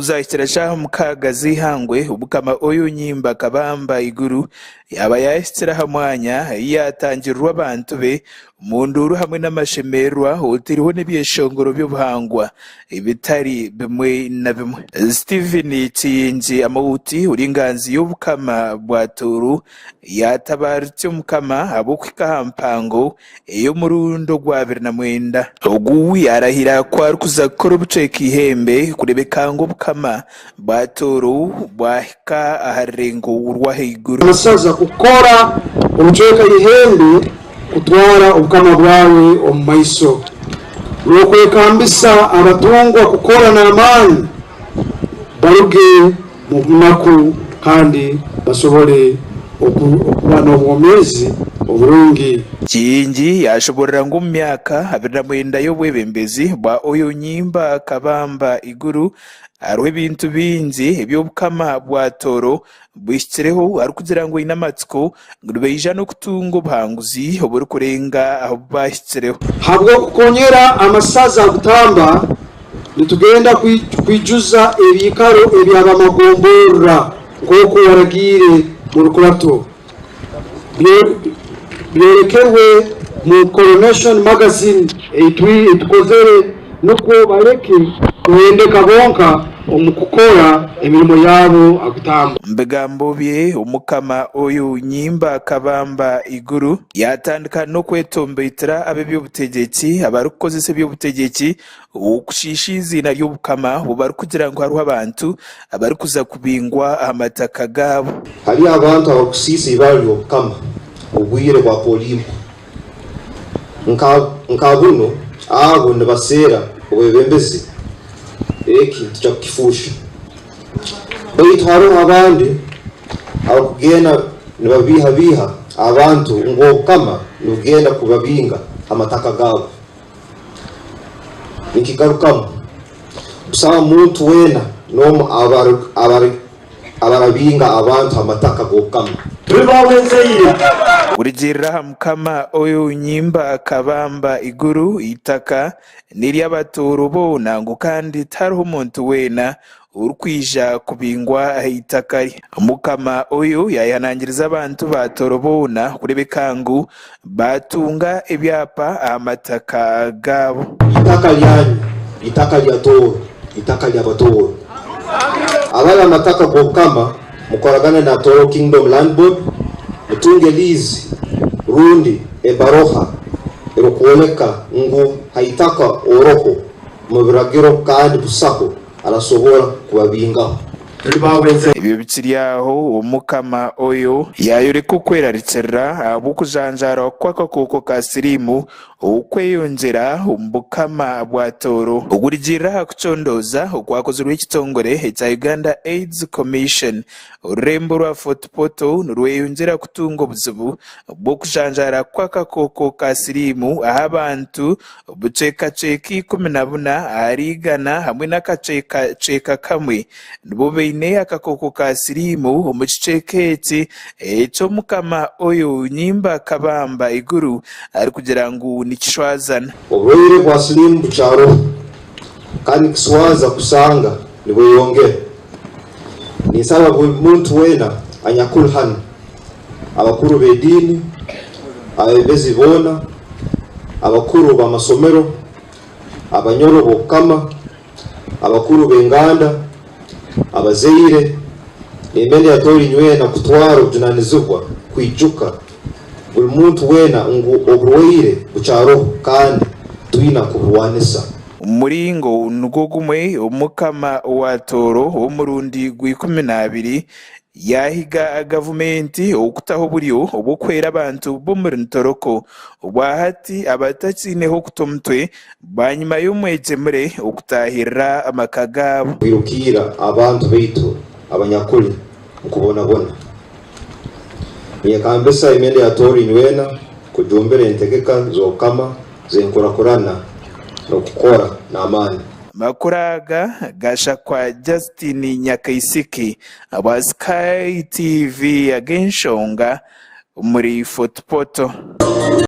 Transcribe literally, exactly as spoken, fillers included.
Zahikira shaaha mukaaga z'eihangwe, Omukama Oyo Nyimba Kabamba Iguru yaba yahikire aha mwanya ahu yatangirirwa abantu be omu nduuru hamwe n'amashemererwa, otairiho n'ebyeshongoro by'obuhangwa ebitali bimwe na bimwe. Stephen Kiyingi Amauti, ori nganzi y'Obukama bwa Tooro, yatabaarukya Omukama habw'okuhika aha mpango ey'omurundi ogwa abiri na mwenda. Ogu yarahira ku arukuza kukora obucweka ihembe, kurebeka ngu Obukama bwa Tooro bwahika aha rurengo rw'ahaiguru. Amasaza kukora obucweka ihembe kutwara Obukama bwawe omu maiso, n'okwekambisa abatungwa kukora n'amaani, baruge mu bunaku kandi basobole oku-, okuba n'obwomeezi oburungi. Kiyingi yashoborora ngu omu myaka abiri na mwenda y'obwebembezi bwa Oyo Nyimba Kabamba Iguru, haroho ebintu bingi eby'Obukama bwa Tooro buhikireho, arukugira ngu aine amatsiko ngu nibaija n'okutunga obuhanguzi oburikurenga ahu bahikireho. Habw'okukonyera amasaza kutamba, nitugenda kwi-, kwijuza ebiikaro ebya bamagomborra nk'oku waragiire mu rukurato. Byo-, byolekerwe mu Coronation Magazine ei twi-, ei tukozere, nukwo baleke kuhendeka bonka omu kukora emirimo yabo ha kutamba. Omu bigambo bye, Omukama Oyo Nyimba Kabamba Iguru yatandika n'okwetomboitira ab'eby'obutegyeki, abarukukozesa eby'obutegyeki, okusiisa iziina ly'Obukama obu barukugira ngu haroho abantu abarukuza kubingwa aha mataka gaabo. Haliyo abantu abarukusiisa ibaara ly'Obukama obwire bwa Olimpo. Nka, nka bunu, abo nibaseera obwebembezi, eki nitwija kukifuusha. Baitu haroho abandi abarukugenda nibabiihabiiha abantu ngu Obukama nibugenda kubabinga ha mataka gaabo. Nikigarukamu, kusaba muntu weena n'omu abari-, abari-, abarabinga abantu ha mataka g'Obukama. Tuli bawenzeire. Kurugirra ha Mukama Oyo Nyimba Kabamba Iguru, itaka niry'Abatooro boona, ngu kandi tiharoho muntu weena orukwija kubingwa ha itaka lye. Omukama Oyo yayehanangiriza abantu ba Tooro boona kurebeka ngu batunga ebyapa aha mataka gaabo. Itaka lyanyu, itaka lya Tooro, itaka ly'Abatooro. Abali amataka g'Obukama, mukoragane na Tooro Kingdom Land Board, mutunge lease rundi ebaruha erukwoleka ngu ha itaka oroho mu biragiro kandi busaho arasobora kubabingaho. Ebyo bikiri aho, Omukama Oyo yayoleka okwerarikirra ahabw'okujanjaarwa kw'akakooko ka siriimu okweyongyera omu Bukama bwa Tooro. Okurugirra ha kucondooza okwakozirwe ekitongore ekya Uganda AIDS Commission, orurembo rwa Fort Portal nirweyongyera kutunga obuzibu bw'okujanjaara kw'akakooko ka siriimu ahu abantu obucwekacweka ikumi na buna ahari igana hamwe n'akacwekacweka kamwe nibo baine akakooko ka siriimu omu kicweka eki, eky'Omukama Oyo Nyimba Kabamba Iguru arikugira ngu nikishwazana. Oburwaire bwa siriimu bukyaroho, kandi nikiswaza kusanga nibweyongera. Ninsaba buli muntu weena anyakuli hanu, abakuru b'ediini, abebembezi boona, abakuru b'amasomero, abanyoro b'Obukama, abakuru b'enganda, abazaire, n'embenda ya Tooro inywena kutwara obujunaanizibwa kwijuka buli muntu weena ngu oburwaire bukyaroho kandi twina kuburwanisa. Omu mulingo nugwo gumwe, Omukama wa Tooro ow'omurundi gwa ikumi n'abiri yahiga gavumenti okutaho oburyo obw'okuhwera abantu b'omuri Ntoroko obwa hati abatakiineho kuta omutwe bwanyima y'omwegyemure okutaahirra amaka gaabo. Kwirukiira abantu baitu abanyakuli mu kubonabona. Nyekambisa emyenda ya Tooro inywena kujumbira entegeka z'Obukama z'enkurakurana n'okukora n'amaani. Amakuru aga gashakwa Justin Nyakaisiki, habwa Sky T V ag'enshonga omuri Fort Portal.